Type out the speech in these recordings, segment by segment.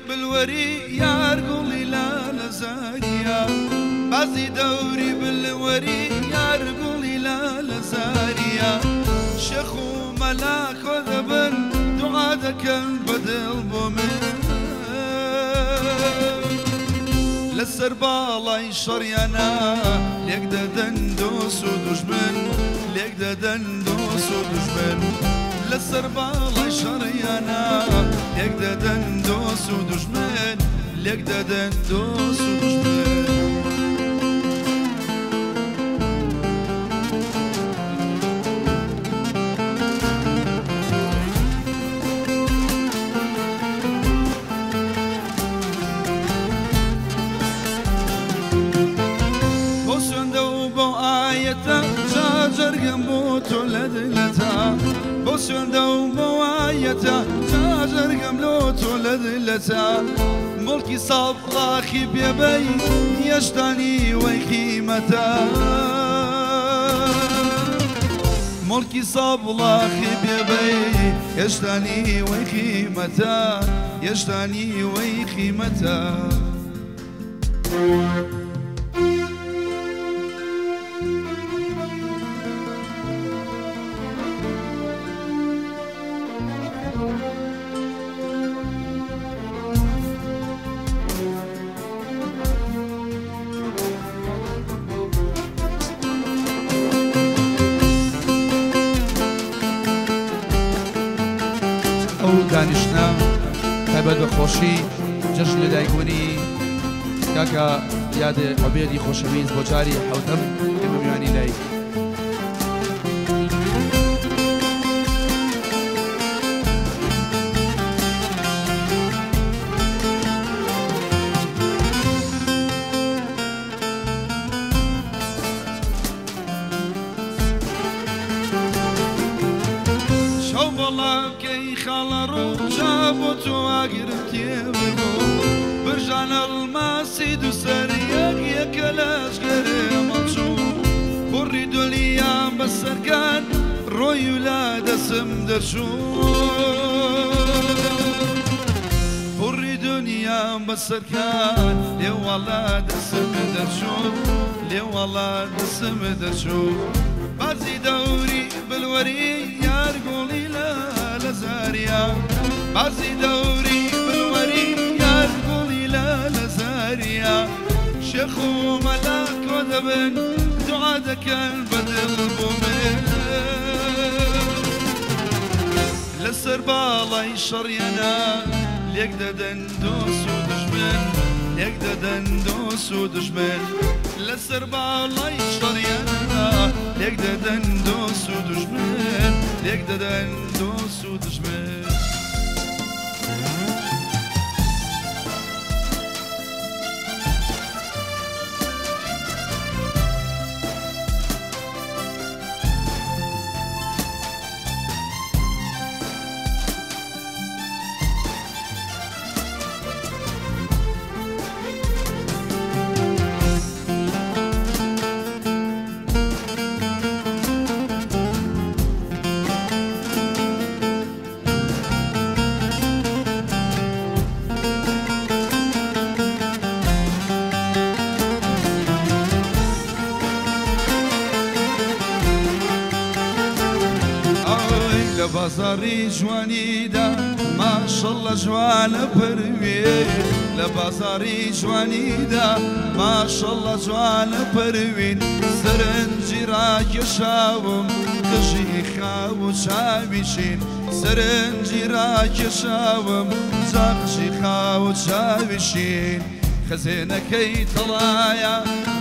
بلوەری یار گوڵی لالە زاریا بازی دەوری بلوەری یار گوڵی لالە زاریا شێخ و مەلا کۆ دەبن دوعا دەکەن بەدڵ بۆ من لەسەر باڵای شەڕیانە لێک دەدەن دۆست و دوژمن لێک دەدەن دۆست و دوژمن لەسەر باڵای شەڕیانە لێک دەدەن دۆست و دوژمن لێک دەدەن دۆست و دوژمن. جەرگم بۆ تۆ لە دلەتا بۆ سوێندە و بۆ ئایەتە جەرگم لۆ تۆ لە دلەتا مڵکی ساڵاخی بێبەی یەشتانی وەی قیمەتە مڵکی ساڵاخی بێبەی یەشتانی وەی قیمەتە یەشتانی وەی قیمەتە. دانیشتنە تایبەت بە خۆشی جەژن لەدایکبوونی کاکە یادێ عوبێدی خۆشەویست بۆ جاری حەوتەم ئێمە میوانی لای. پڕی دنیام بەسەرکان لێوەڵا دەسم دەرچوو لێوەڵا دەسم دەرچوو بازی دەوری بلوەری یار گوڵی لالە زاریا بازی دەوری بلوەری یار گوڵی لالە زاریا شێخ و مەلا کۆ دەبن دوعا دەکەن بەدڵ بۆ من لەسەر باڵای شەڕیانە لێک دەدەن دۆست و دوژمن لێک دەدەن دۆست و دوژمن لەسەر باڵای شەڕیانە لێک دەدەن دۆست و دوژمن لێک دەدەن دۆست و دوژمن. بازاری جوانیدا ماشەڵڵە جوانە پەروێ لە بازاری جوانیدا ماشەڵڵە جوانە پەروین سەرنجی ڕاکێشاوم قژی خاو و چاوی شین سەرنجی ڕاکێشاوم قژی خاو و چاوی شین خەزێنەکەی تەڵایە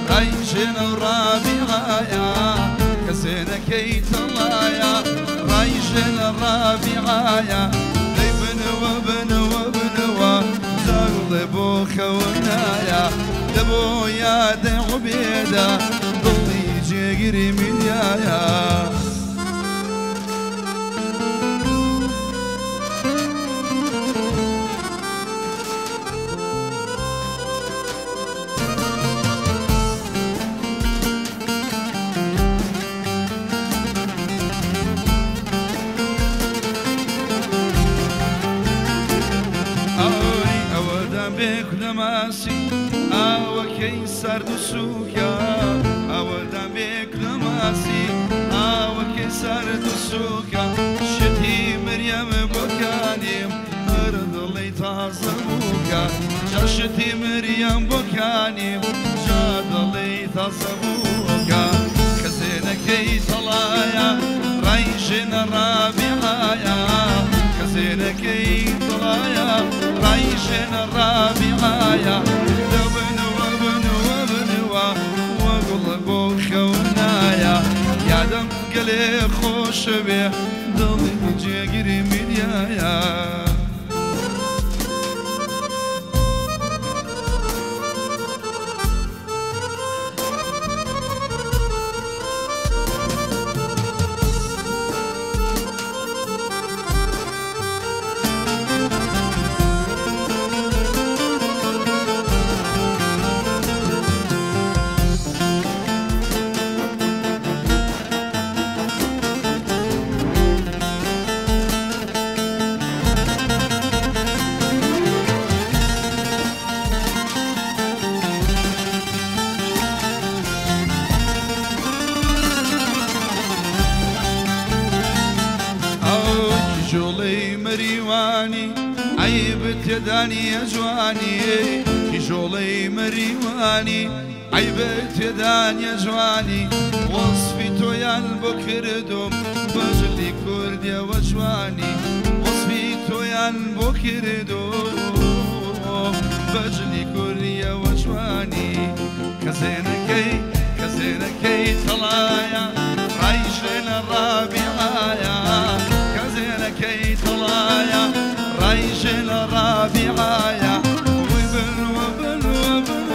ڕایژێنە و ڕابیعایە خەزێنەکەی تەڵایە ڕایژێنە ڕابیعایە دەی بنەوە بنەوە بنەوە جاگڵێ بۆ خەونایە دەبۆ یادە عوبێدە دڵی جێگری میدیایە. بێک لەماسی ئاوەکەی سارد و سووکە ئەوەدان بێک لەماسی ئاوەکەی سارد و سووکە شتی مریەم بۆکانیم هەر دڵی تازە بووکە جا شتی مریەم بۆکانیم جا دڵی تازە بووکە خەزێنەکەی تەڵایە ڕای ژنە ڕابیعایە خەزێنەکەی تەڵایە ڕای ژنە ڕابیعایە دەبنەوە بنەوە بنەوە وەگوڵ بۆ خەونایە یادم گەلێ خۆشە بێ دڵی جێگری میدیایە. تێدانیە جوانی کیژۆڵەی مەریوانی عەیبە تێدانیە جوانی وەصفی تۆیان بۆ کردم بەجلی کوردیەوە جوانی وەصفی تۆیان بۆ کردم بەجلی کوردیەوە جوانی کەزێنەکەی کەزێنەکەی تەڵایە ڕای ژنە ڕابیعایە کەزێنەکەی تەڵایە ڕای ژنە ڕابیعایە وبن وبن وبن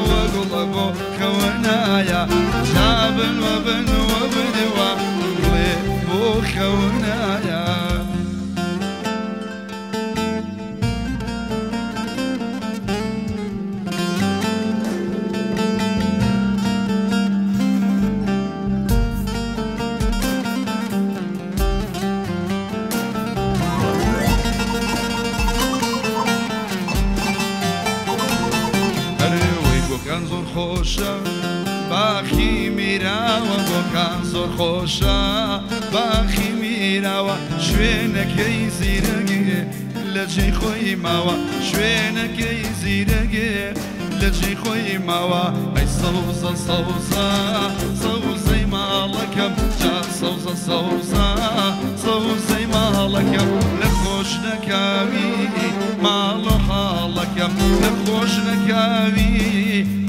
وگوڵ بۆ خەونایە جابن وبن وبنوە گوڵێ بۆ خەونایە. زۆر خۆشە باخی میراوە بۆکان زۆر خۆشە باخی میراوە شوێنەکەی زیرەگێ لە جێی خۆی ماوە شوێنەکەی زیرەگێ لە جێی خۆی ماوە ئەی سەوزە سەوزە سەوزەی ماڵەکەم جا سەوزە سەوزە سەوزەی ماڵەکەم نەخۆش نەکاوی ماڵ و حاڵەکەم نەخۆش نەکاوی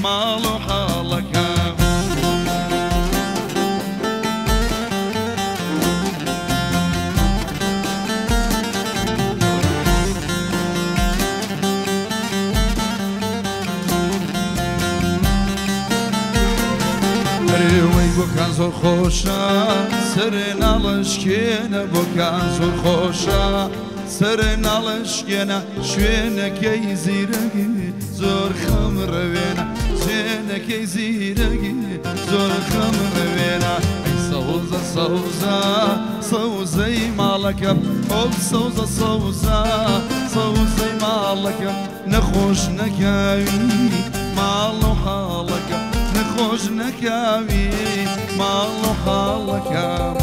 ماڵ و حاڵەکەم. ئەرێوەی بۆکان زۆر خۆشە سەر ناڵشکێنە بۆکان زۆر خۆشە سەر ناڵشکێنە شوێنەکەی زیرەگی زۆر خەم ڕەوێنە شوێنەکەی زیرەگی زۆر خەم ڕەوێنە ئەی سەوزە سەوزە سەوزەی ماڵەکەم ئەو سەوزە سەوزە سەوزەی ماڵەکەم نەخۆش نەکاوی ماڵ و حاڵەکەم نەخۆش نەکاوی ماڵ و حاڵەکەم.